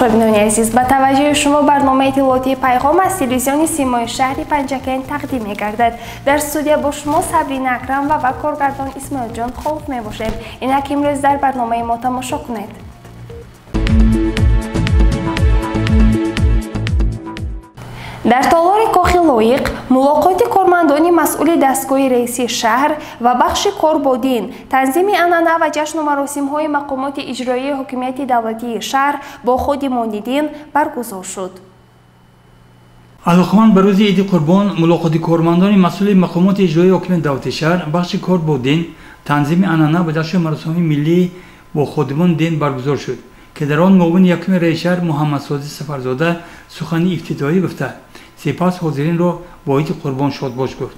Тамошобинони азиз, ба таваҷҷӯҳи шумо барномаи иттилоотии «Пайғом» аз телевизиони Симои шаҳри Панҷакент тақдим мегардад. Дар студия бо шумо Сабрина Акрамова ва коргардон Исмоилҷон Холов мебошем. Инак имрӯз дар барномаи мо тамошо кунед. Дар толори Кохи Лоиқ мулоқоти кормандони масъули дастгоҳи раиси шаҳр ва бахши кор бо дин, танзими анъана ва ҷашну маросимҳои мақомоти иҷроии ҳокимияти давлатии шаҳр бо ходимони дин баргузор шуд. Алоқаманд ба рӯзи Иди Қурбон мулоқоти кормандони масъули мақомоти иҷроии ҳокимияти давлатии шаҳр, бахши кор бо дин, танзими анъана ва ҷашну маросимҳои миллӣ бо ходимони дин баргузор шуд, ки дар он муовини якуми раиси шаҳр Муҳаммадсозӣ Сафарзода сухани ифтитоҳӣ гуфта, сипас ҳозиринро бо Иди Қурбон шодбош гуфт.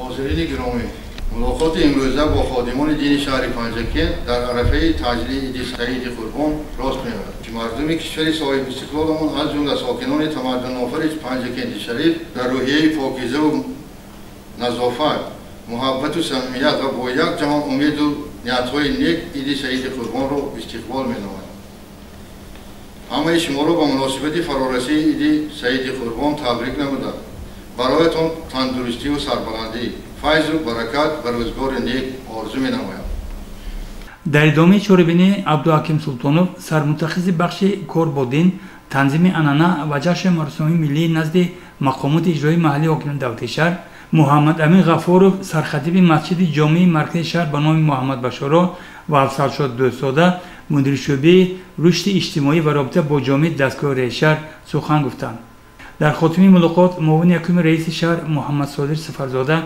Ҳозирини гиромӣ, мулоқоти имрӯза бо ходимони дини шаҳри Панҷакент дар арафаи таҷлили Иди Саиди Қурбон рост меояд, ки мардуми кишвари соҳибистиқлоламон, аз ҷумла сокинони тамаддунофари Панҷакенти шариф, дар рӯҳияи покизаву назофат, муҳаббату самимият ва бо як ҷаҳон умеду ниятҳои нек Иди Саиди Қурбонро истиқбол менамояд. Ҳамаи шуморо ба муносибати фарорасии Иди Саиди Қурбон табрик намуда, бароятон тандурустиву сарбаландӣ, файзу баракат ва рӯзгори нек орзу менамоям. Дар идомаи чорабинӣ Абдуҳаким Султонов, сармутахассиси бахши кор бо дин, танзими анъана ва ҷашну маросимҳои миллӣ назди мақомоти иҷроии маҳаллии ҳокимияти давлатии шаҳр, Муҳаммад Амин Ғафуров, сархатиби масҷиди ҷомеи маркази шаҳр ба номи Муҳаммад Башоро ва Афзалшод Дӯстзода, мудири шӯъбаи рушди иҷтимоӣ ва робита бо ҷомеаи дастгоҳи раиси шаҳр сухан гуфтанд. Дар хотимаи мулоқот муовини якуми раиси шаҳр Муҳаммадсодир Сафарзода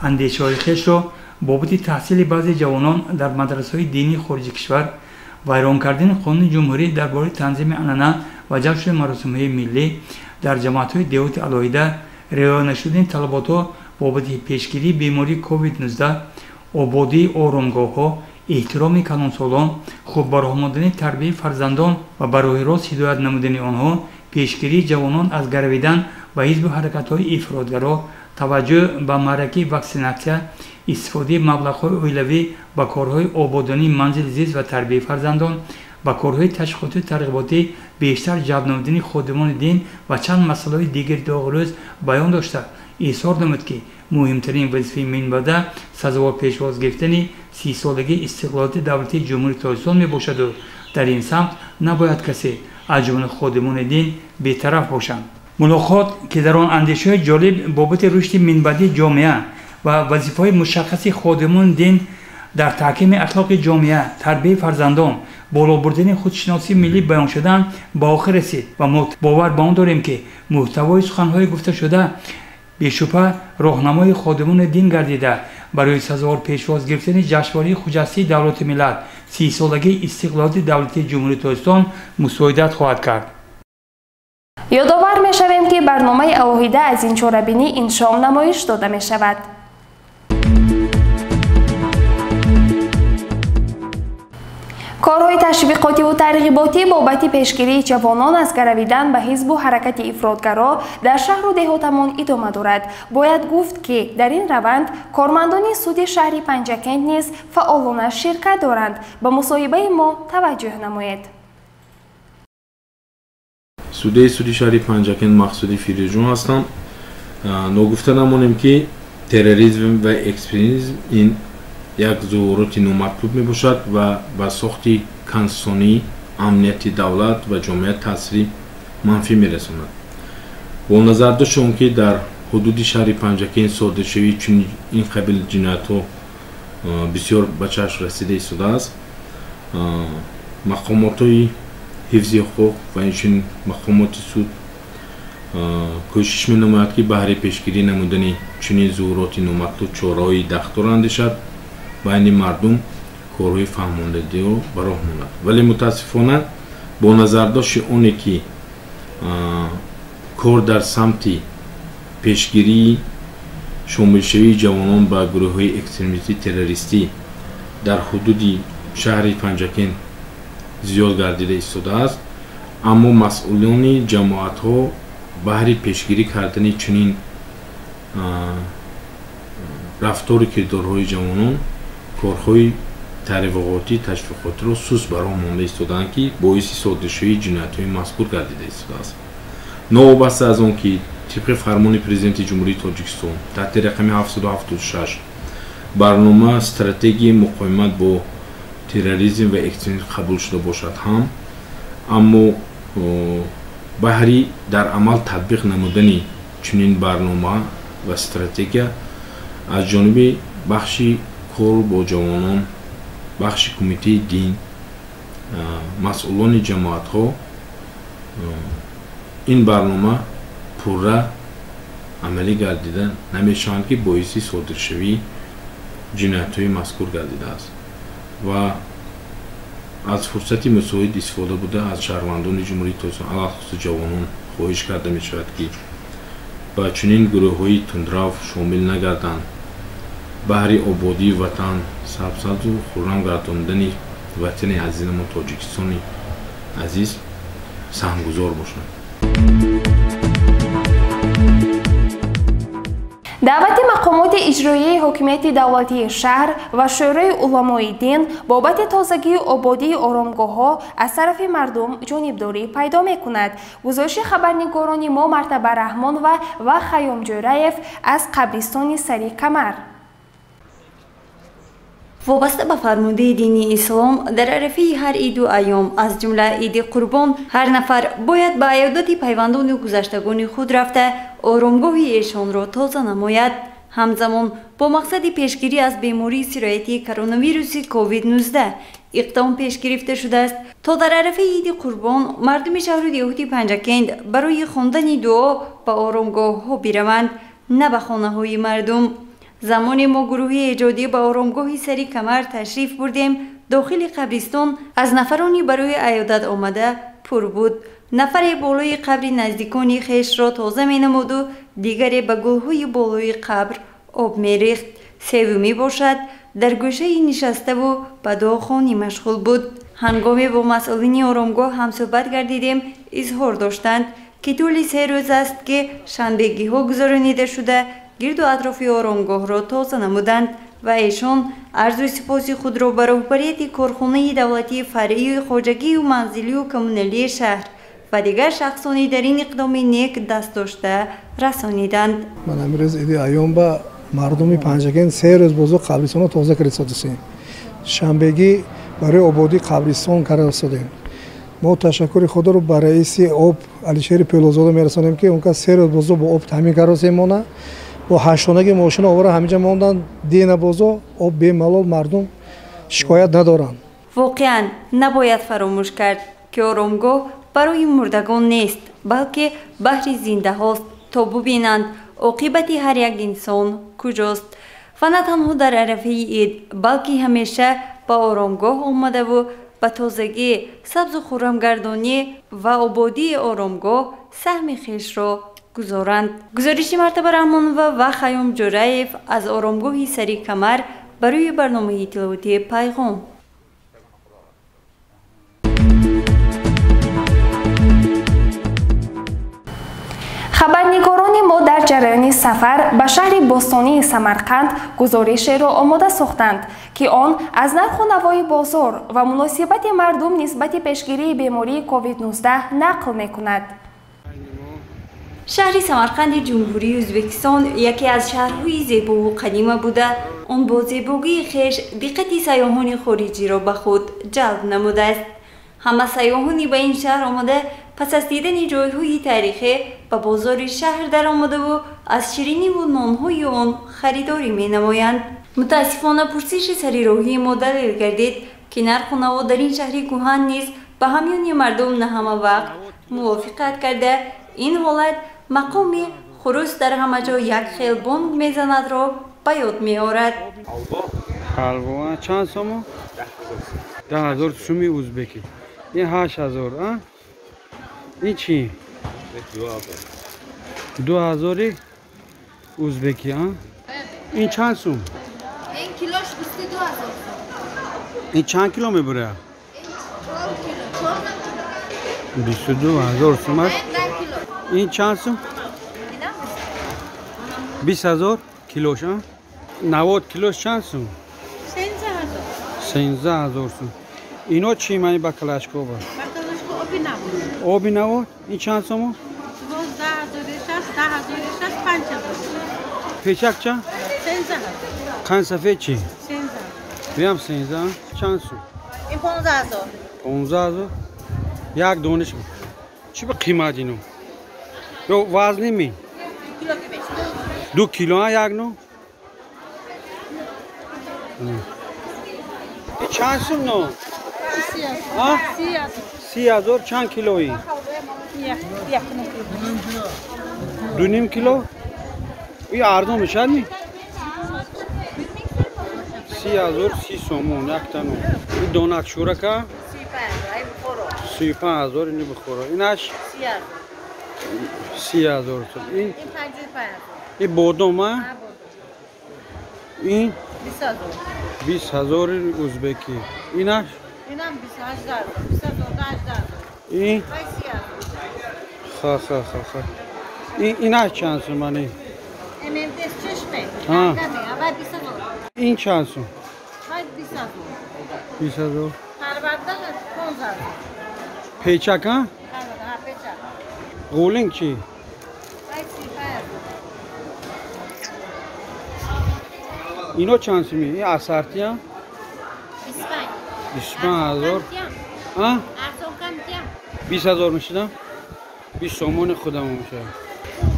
андешаҳои хешро бобати таҳсили баъзе ҷавонон дар мадрасаҳои динии хориҷи кишвар, вайрон кардани қонуни ҷумҳурӣ дар бораи танзими анъана ва ҷашну маросимҳои миллӣ дар ҷамоатҳои деҳоти алоҳида, риоя нашудани талаботҳо бобати пешгирии бемории COVID-19, ободии оромгоҳҳо, эҳтироми калонсолон, хуб ба роҳ мондани тарбияи фарзандон ва ба роҳи рост ҳидоят намудани онҳо, пешгирии ҷавонон аз гаравидан ба ҳизбу ҳаракатҳои ифротгаро, таваҷҷӯҳ ба маъракаи ваксинатсия, истифодаи маблағҳои оилавӣ ба корҳои ободонии манзили зист ва тарбияи фарзандон, ба корҳои ташвиқотию тарғиботӣ бештар ҷалб намудани ходимони дин ва чанд масъалаҳои дигари доғи рӯз баён дошта, изҳор намуд, ки муҳимтарин вазифаи минбаъда сазовор пешвоз гирифтани 30-солагии истиқлолияти давлатии Ҷумҳурии Тоҷикистон мебошаду дар ин самт набояд касе аз ҷумла ходимони дин бетараф бошанд. Мулоқот, ки дар он андешаҳои ҷолиб бобати рушди минбаъдии ҷомеа ва вазифаҳои мушаххаси ходимони дин дар таҳкими ахлоқи ҷомеа, тарбияи фарзандон, боло бурдани худшиносии миллӣ баён шудан, ба охир расид ва мо бовар ба он дорем, ки мӯҳтавои суханҳои гуфташуда бешубҳа роҳнамои ходимони дин гардида, барои сазовор пешвоз гирифтани ҷашнвораи хуҷастии давлату миллат, 30-солагии истиқлолияти давлатии Ҷумҳурии Тоҷикистон мусоидат хоҳад кард. Ёдовар мешавем, ки барномаи алоҳида аз ин чорабинӣ ин шом намоиш дода мешавад. Корҳои ташвиқотиву тарғиботӣ бобати пешгирии ҷавонон аз гаравидан ба ҳизбу ҳаракати ифротгаро дар шаҳру деҳотамон идома дорад. Бояд гуфт, ки дар ин раванд кормандони суди шаҳри Панҷакент низ фаъолона ширкат доранд. Ба мусоҳибаи мо таваҷҷӯҳ намоед. Судяи суди шаҳри Панҷакент Мақсуди Фирӯзҷон ҳастам. Ногуфта намонем, ки терроризм ва экстремизм ин як зуҳуроти номатлуб мебошад ва ба сохти конститутсионӣ, амнияти давлат ва ҷомеа таъсири манфӣ мерасонад. Бо назардошти он ки дар ҳудуди шаҳри Панҷакент содиршавии чунин ин қабил ҷиноятҳо бисёр ба чашм расида истодааст, мақомотҳои ҳифзи ҳуқуқ ва инчунин мақомоти суд кӯшиш менамояд, ки баҳри пешгирӣ намудани чунин зуҳуроти номатлуб чораҳои дахлдор андешад, байни мардум корҳои фаҳмондадиро ба роҳ монад. Вале мутаассифона бо назардошти оне ки кор дар самти пешгирии шомилшавии ҷавонон ба гурӯҳҳои экстремистӣ террористӣ дар ҳудуди шаҳри Панҷакент зиёд гардида истодааст, аммо масъулони ҷамоатҳо баҳри пешгирӣ кардани чунин рафтору кирдорҳои ҷавонон корҳои тарғиботӣ ташвиқотиро суст ба роҳ монда истодаанд, ки боиси содиршавии ҷиноятҳои мазкур гардида истодааст. Новобаста аз он ки тибқи фармони Президенти Ҷумҳурии Тоҷикистон таҳти рақами 776 барнома стратегияи муқовимат бо терроризм ва экстремизм қабул шуда бошад ҳам, аммо баҳри дар амал татбиқ намудани чунин барнома ва стратегия аз ҷониби бахши кор бо ҷавонон, бахши кумитаи дин, масъулони ҷамоатҳо ин барнома пурра амалӣ гардида намешаванд, ки боиси содиршавии ҷиноятҳои мазкур гардидааст. Ва аз фурсати мусоид истифода буда аз шаҳрвандони Ҷумҳурии Тоҷикистон, алалхусус ҷавонон, хоҳиш карда мешавад, ки ба чунин гурӯҳҳои тундрав шомил нагарданд, баҳри ободии ватан, сабсабзу хуррам гардондани ватани азизамон Тоҷикистони азиз саҳмгузор бошанд. Даъвати мақомоти иҷроияи ҳокимияти давлатии шаҳр ва Шӯрои уламои дин бобати тозагию ободии оромгоҳҳо аз тарафи мардум ҷонибдорӣ пайдо мекунад. Гузориши хабарнигорони мо Мартаба Раҳмонова ва Хайём Ҷӯраев аз қабристони Сари Камар. Вобаста ба фармудаи дини ислом, дар арафаи ҳар иду айём, аз ҷумла иди Қурбон, ҳар нафар бояд ба аёдати пайвандону гузаштагони худ рафта оромгоҳи эшонро тоза намояд. Ҳамзамон бо мақсади пешгирӣ аз бемории сироятии коронавируси COVID-19 иқдом пеш гирифта шудааст, то дар арафаи иди Қурбон мардуми шаҳру деҳоти Панҷакент барои хондани дуо ба оромгоҳҳо бираванд, на ба хонаҳои мардум. Замоне мо гурӯҳи эҷодӣ ба оромгоҳи Сари Камар ташриф бурдем, дохили қабристон аз нафарони барои аёдат омада пур буд. Нафаре болои қабри наздикони хешро тоза менамуду дигаре ба гулҳои болои қабр об мерехт. Севумӣ бошад, дар гӯшаи нишаставу ба дуохонӣ машғул буд. Ҳангоме бо масъулини оромгоҳ ҳамсӯҳбат гардидем, изҳор доштанд, ки тӯли 3 рӯз аст, ки шанбегиҳо гузаронида шуда гирду атрофи оромгоҳро тоза намуданд ва эшон арзуи сипоси худро ба роҳбарияти корхонаи давлатии фаръию хоҷагию манзилию коммуналии шаҳр ва дигар шахсони дар ин иқдоми нек даст дошта расониданд. Ман амрӯз иди айём ба мардуми Панҷакент 3 рӯз бозо қабристонро тоза карда истодасем. Шанбегӣ барои ободии қабристон карда истодем. Мо ташаккури худро ба раиси об Алишери Пӯлозода мерасонем, ки он кас 3 рӯз бозо бо об таъмин карда мона. Бо ҳаштонаги мошина овара ҳаминҷа мондан, дина бозо об бемалол мардум шикоят надоранд. Воқеан набояд фаромӯш кард, ки оромгоҳ барои мурдагон нест, балки баҳри зиндаҳост, то бубинанд оқибати ҳар як инсон куҷост. Ва на танҳо дар арафаи ид, балки ҳамеша ба оромгоҳ омадаву ба тозагӣ, сабзу хуррамгардонӣ ва ободии оромгоҳ саҳми хешро гузоранд. Гузориши Мартаба Раҳмонова ва Хайём Ҷӯраев аз оромгоҳи Сари Камар барои барномаи иттилоотии Пайғом. Хабарнигорони мо дар ҷараёни сафар ба шаҳри бостонии Самарқанд гузоришеро омода сохтанд, ки он аз нарху навои бозор ва муносибати мардум нисбати пешгирии бемории COVID-19 нақл мекунад. Шаҳри Самарқанди Ҷумҳурии Ӯзбекистон яке аз шаҳрҳои зебову қадима буда, он бо зебогии хеш диққати сайёҳони хориҷиро ба худ ҷалб намудааст. Ҳама сайёҳони ба ин шаҳр омада пас аз дидани ҷойҳои таърихӣ ба бозори шаҳр даромадаву аз шириниву нонҳои он харидорӣ менамоянд. Мутаассифона пурсиши сари роҳии мо далел гардид, ки нарху наво дар ин шаҳри кӯҳан низ ба ҳамёни мардум на ҳама вақт мувофиқат карда, ин ҳолат мақоми хурус дар ҳама ҷо як хел бонг мезанадро ба ёд меорад. Ҳалво чанд сомо? 10,000 суми ӯзбекӣ. Ин 8,000, ин чӣ? 2,000 ӯзбекӣ. Ин чанд сум? Ин килош 22,000 сум. Ин чанд кило мебурад? 4 кило. 22,000 сум аст. Ин чанд сум? 20,000 килош. 90 килош чанд сум? 13 000 сум. Ино чӣ мани баклажко ба? Баклажко оби набуд. Оби набуд? Ин чанд сомон? 12 006, 10 006, 5 000. Печак чанд? 13 000. Қанд сафед чӣ? 13. Биям 13 чанд сум? Ин 15 000. 15 000? Як дониш чӣ ба қимат ино? Ё вазни ми? 2 кило як ну? Чанд сум но? 30 000. Чанд килои? 2.5 кило? И арзон мешавад ми? 30 000, 30 сомон яктано. И донак шурака 35 000. Ини бихоро, инаш 30 000 сом. Ин и бодома, ин 20 000 узбекӣ. Инаш ин ха ха ха ха. Инаш чанд сум? Ани ин чанд сум? 20 000. Печак а ғулинг чӣ? Ино чанд суми? Ин ассортия 25 000. 20 000 мешидам, 20 сомони худам мешавад.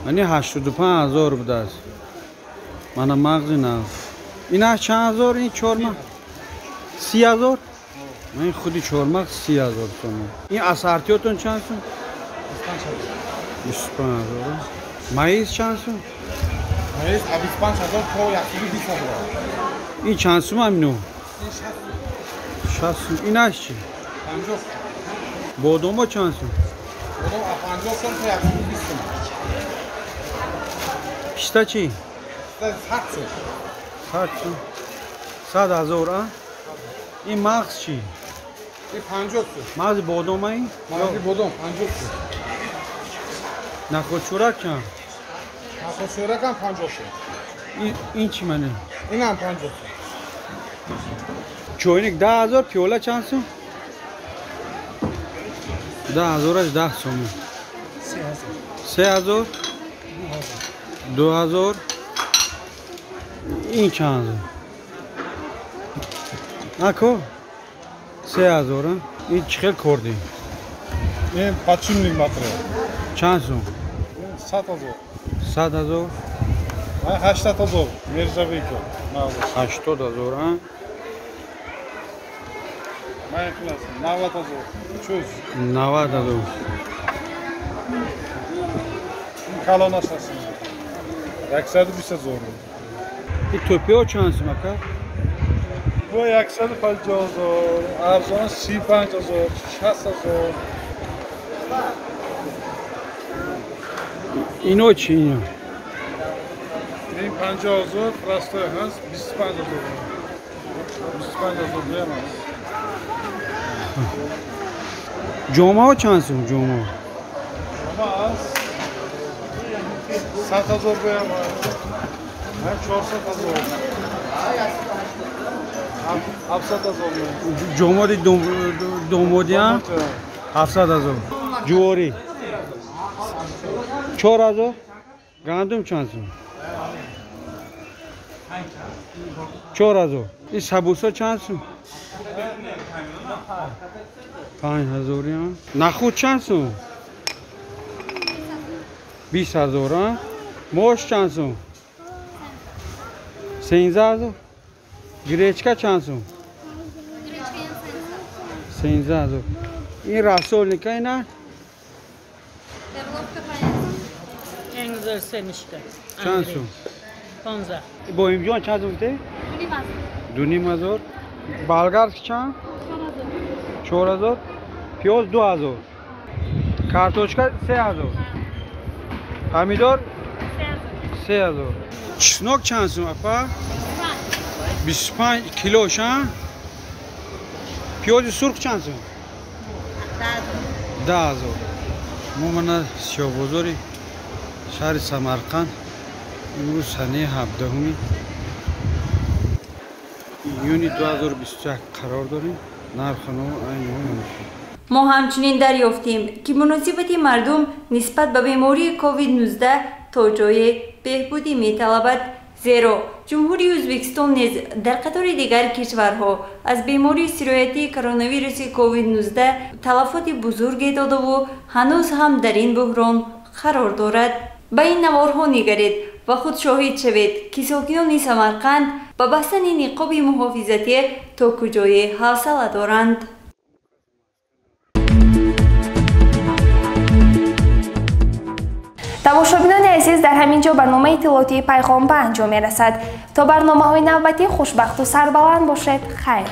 Мани 85 000 будааст. Мана мағзи нав. Инаш чанд ҳазор? Ин чормағз 30 000. Ман худи чормағз 30 000 сомон. Ин ассортиётон чанд сум? 25 000. Маиз чанд сум? Маиз 25 000 то 120 000. Ин чанд сум амино? 60 сум. Инаш чӣ? 50. Бодомо чанд сум? Бодом 50 сум то 120 сум. Писта чӣ? Писта 100 сум. 100 сум. 100 000 а? Ин мағз чӣ? Ин 50 сум. Мағзи бодома ин? Мағзи бодом 50 сум. Нахӯдшӯрак чанд? Нахӯдшӯракам 50 сум. Ин чӣ мане? Инам 50 сум. Чойник 10 000, пиёла чанд сум? 10 000-аш 10 сомон. 3000, 2000. Ин чанд ҳазор? Ако 3000. Ин чӣ хел корди? Ин подшипник материал. Чанд сум? 100 000. 100 000. 80 000 нержавейка. 80 000 а? 90 000. Чуз. 90 000. Калонаш ҳаст. 120 000. Ин тӯпиҳо чанд сум, ака? Бо 150 000, арзона 35 000, 60 000. Ино чӣ ино? Ин 50 000, простой ҳаст, 25 000. 25 000 дуям аст. Ҷомаҳо чанд сум ҷома? Ҷома аст 100 000 гӯям аст. Ҳам 400 000. 700 000. Ҷомоди домодия 700 000. Ҷуворӣ 4000. Гандум чанд сум? 4000. Ин сабусо чанд сум? 5000. Нахуд чанд сум? 20 000. Мош чанд сум? 13 000. Гречка чанд сум? 13 000. Ин рассольника ина? Чанд сум? 15. Боимҷон, чанд сум гуфте? 2500. Болгарский чанд? 4000. Пиёз 2000. Картошка 3000. Помидор 3000. Чеснок чанд сум, апа? 25 килош а? Пиёзи сурх чанд сум? 10 000. Мо мана сиёҳбозори шаҳри Самарқанд. Имрӯз санаи 17 июни. Июни 2021 қарор дорем. Нархи айни ҳол ҳамин. Мо ҳамчунин дарёфтем, ки муносибати мардум нисбат ба бемории COVID-19 то ҷое беҳбудӣ металабад, зеро Ҷумҳурии Ӯзбекистон низ дар қатори дигар кишварҳо аз бемории сироятии коронавируси COVID-19 талафоти бузурге додаву ҳанӯз ҳам дар ин буҳрон қарор дорад. Ба ин наворҳо нигаред ва худ шоҳид шавед, ки сокинони Самарқанд ба бастани ниқоби муҳофизатӣ то куҷое ҳавсала доранд. Тамошобинони азиз, дар ҳамин ҷо барномаи иттилоотии Пайғом ба анҷом мерасад. То барномаҳои навбатӣ хушбахту сарбаланд бошед. Хайр.